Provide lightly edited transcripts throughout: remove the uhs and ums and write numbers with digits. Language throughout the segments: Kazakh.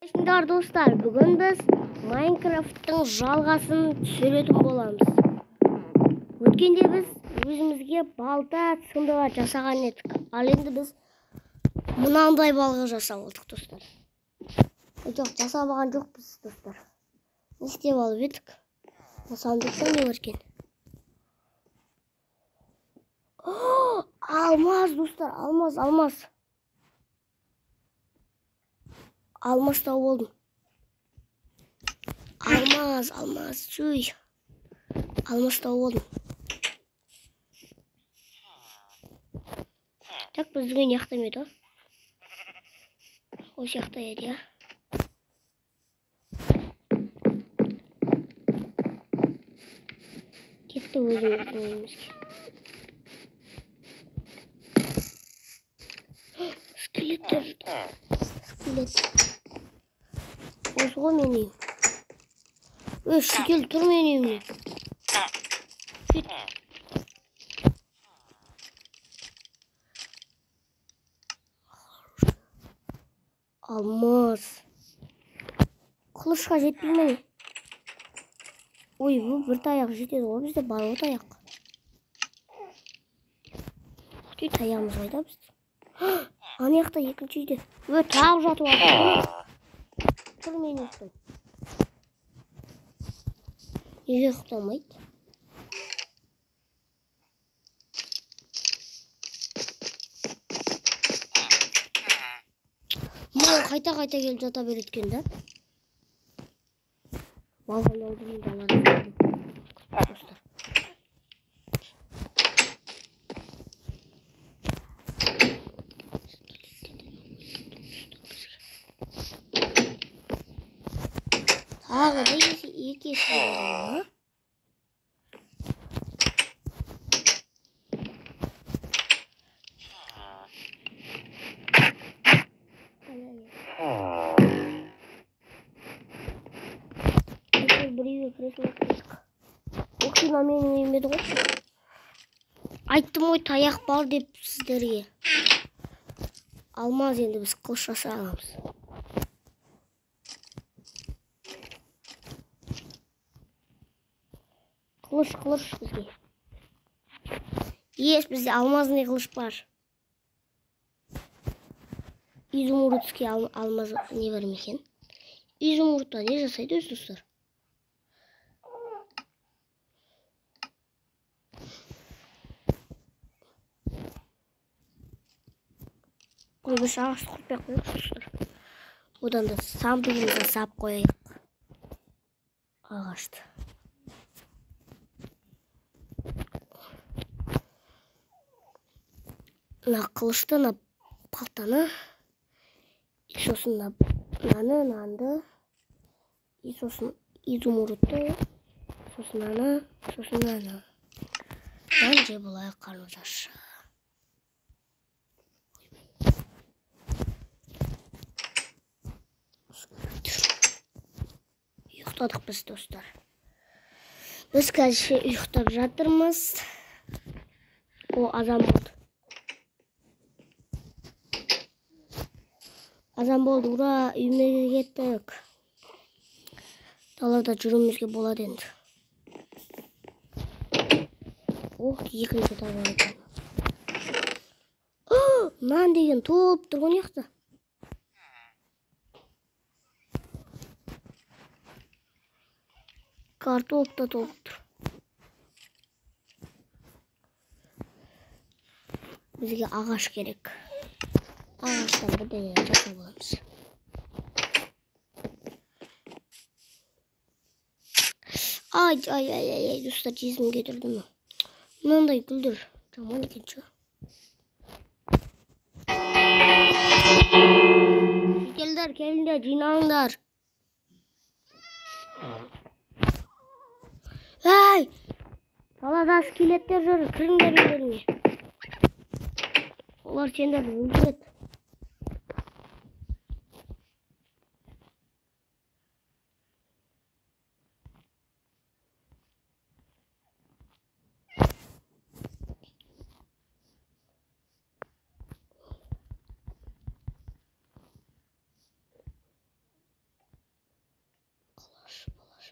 Достар, бүгін біз Майнкрафттың жалғасын түсіретін боламыз. Өткенде біз өзімізге балта сындыға жасаған едік. Ал енді біз мынандай балға жасап алдық, достар. Жоқ, жасап алған жоқпыз, достар. Не істеп алып едік? Сандықта не бар екен? Алмаз, достар, алмаз, алмаз. Алмаз тауып алдым. Алмаз, алмаз, суй. Алмаз тауып алдым. Так, біздің үй не жақта ма еді? Осы жақта еді, иә. Кетті өзіміздің үйімізге. Скелеттер. Скелет. Осы ғой менің үйім. Өй, шекел тұр менің үйімде. Кет. Алмаз. Қылышқа жетпей ме? Ой, бұл бір таяқ жетеді ғой, бізде бар ғой таяқ. Ух ты, таяғымыз қайда бізде? Ана жақта екінші үйде. Өй, тағы жатып алды. Тұр менің үстім. Неге ұйықтамайды? Маған қайта-қайта келіп жата береді екен да. Балғын алдымен далада достар. Тағы да екі есе. Бір үйге кіре салайық. Ух ты, мына менің үйім еді ғой. Айттым ғой таяқ бар деп сіздерге. Алмаз, енді біз қылыш жасай аламыз. Қылыш, қылыш бізге. Ес, бізде алмазный қылыш бар. Изумрудский алмаз не бар ма екен? Изумрудта не жасайды өзі, достар? Ой, біз ағашты құртпай ақ қояйықшы, достар. Одан да сандығымызға сап қояйық ағашты. Мына қылышты, мына балтаны, и сосын мынаны, мынанды, и сосын изумрудты, сосын мынаны, сосын мынаны. Нан жеп алайық, қарнымыз аш. Ұйықтадық біз, достар. Біз қазір ұйықтап жатырмыз. О, азан болды. Азан болды, ура, үйіме кеттік. Далада жүруімізге болады енді. Ох, екінші этаж бар екен. Нан деген толып тұр ғой мына жақта. Картоп та толып тұр. Бізге ағаш керек. Ағаштан бірдеңе жасап аламыз. Ай, ай, ай, ай, ай, достар, тезім кетірді ме? Мынандай гүлдер жаман екен ше. Келдер, келіңдер, жиналыңдар. Ай! Далада скелеттер жүр, кіріңдер үйлеріңе. Олар сендерді өлтіреді. Қылыш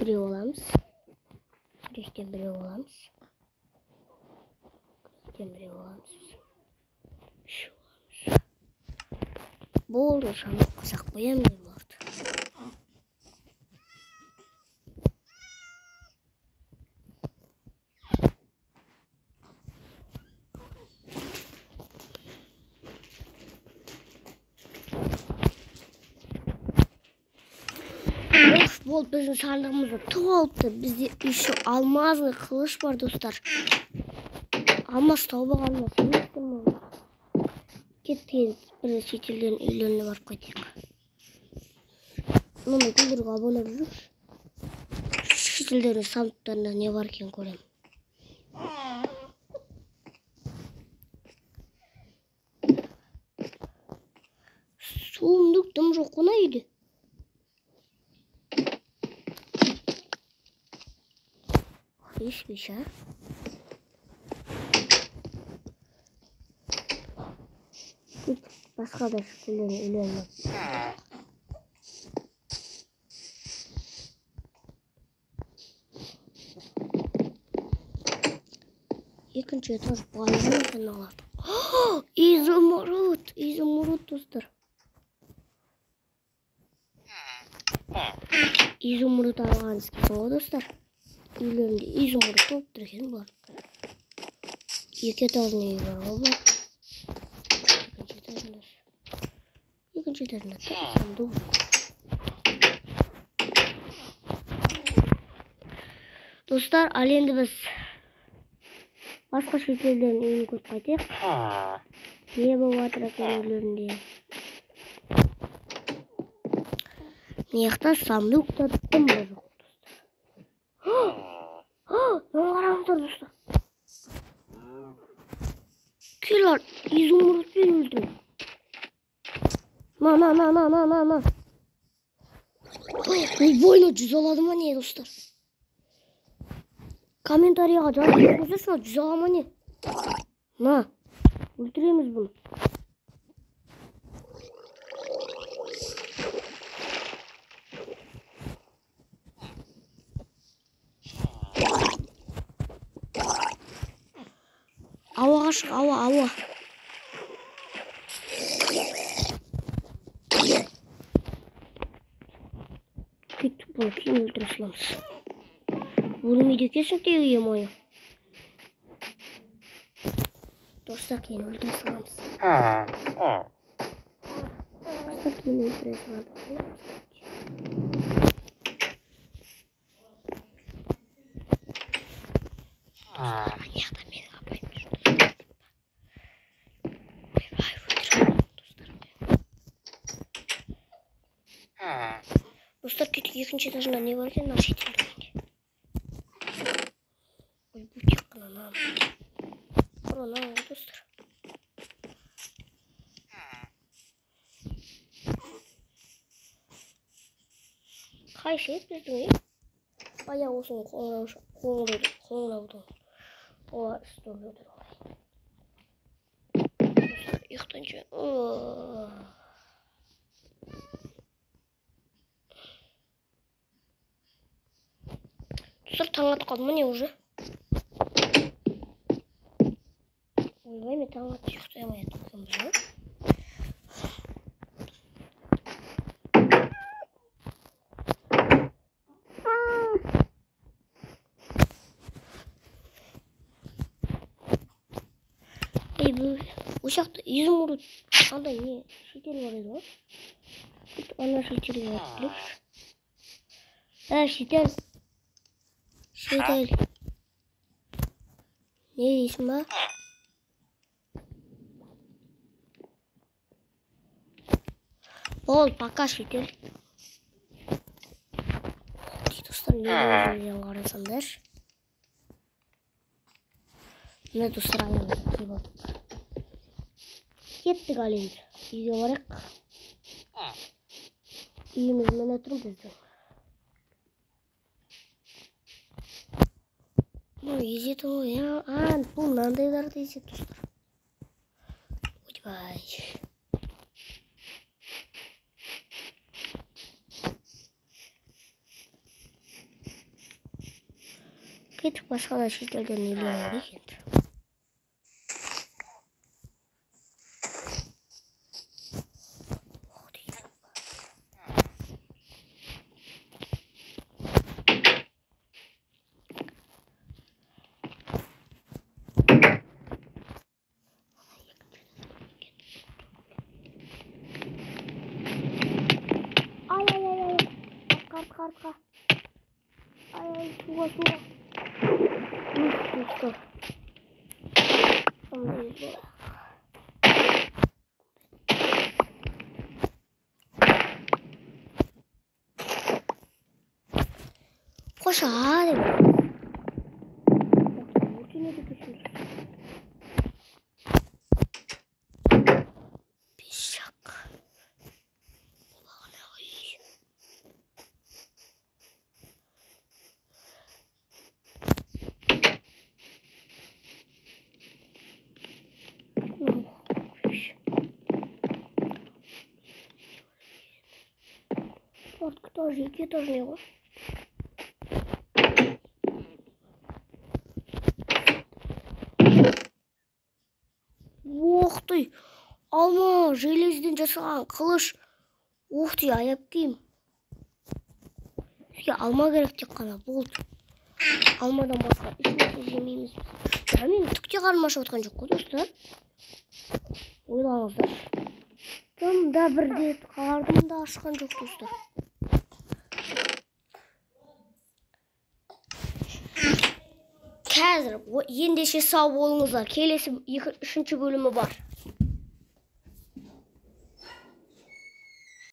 біреу аламыз. Күректен біреу аламыз. Күректен біреу аламыз. Үшеу аламыз. Болды, шамақ қосақ қоямын мен бұларды. Болды, біздің сандығымызды толыпты. Бізде еще алмазный қылыш бар, достар. Алмаз тауып алғанына сенесіздер ме? Кеттік енді бір шетелдердің үйлеріне барып қайтайық. Мұны гүлдерге абайлап жүрейікші. Шетелдердің сандықтарында не бар екенін көремін. Суымдық дым жоқ қой үйде. Ешбеш, а? Басқа да шетелдердің үйлеріне. Екінші этаж байлық екен алады. Изумруд, изумруд, достар. Изумруд алғанымыз келген ғой, достар. Үйлерінде изумруд толып тұр екен бұлар. Екі этажный үй бар ғой бұлар. Екінші этажында. Екінші этажында сандық. Достар, ал енді біз басқа шетелдердің үйін көріп қайтайық. Не болып жатыр екен үйлерінде? Мына жақта сандықта дым да жоқ. Мына қараңыздар, достар. Киллер изумрудпен өлтірді. На, на, на, на, на, на, на. Ой, жүзе алады ма не, достар? Комментарияға жазып қойсаңызшы, жүзе ала ма не? На, өлтіреміз бұны. Ауаға шық, ауа, ауа. Кеттік, бұны кейін өлтіре саламыз. Өлмейді екенсің тегі, е-мое. Достар, кейін өлтіре саламыз. Достар, кейін өлтіре саламыз. Достар, ана жақта менің апайым жүр. Достар, кеттік, екінші этажында не бар екен мына шетелдің үйінде? Ой, бұл тек қана нан. Құр нан ғой, достар. Қайсы еді біздің үй? Баяғы осының қоңыраудың. Олар үстінде отыр ғой. Достар, ұйықтайыншы. Достар, таң атып қалды міне уже. Ойбай, мен таң атып ұйықтай алмай жатырмын ғой. Ей, бұл осы жақта изумруд андай не шетел бар еді ғой. Ана шетелге барып келейікші. Шетел. Шетел. Не дейсің ба? Бол, пока шетел. Достар, мен өзімден қарасаңдар. Міне, достар, аяғымызды киіп алдық. Кеттік ал енді. Үйге барайық. Үйіміз міне тұр біздің. Бұл езетін ғой, а, бұл мынандайларды езеді, достар. Ойбай. Кеттік, басқа да шетелден үйлер алайық енді. Ай, ай, ай, ай. Артқа, артқа, артқа. Ай, ай, суға, суға. Ух, достар. Сондай болайық. Қоша деп. Өртенеді екенсің. Пешак. Бағана үй. Артқы этаж, екі этажный ғой. Ох ты, алма железден жасаған қылыш. Ух ты, аяқ киім. Бізге алма керек тек қана, болды. Алмадан басқа ешнәрсе жемейміз. Ja, мен түк те қарным ашып отқан жоқ қой, достар. Ойлаңыздар. Тым да бір рет қарным да ашқан жоқ, достар. Қазір ендеше сау болыңыздар. Келесі 3-ші бөлімі бар.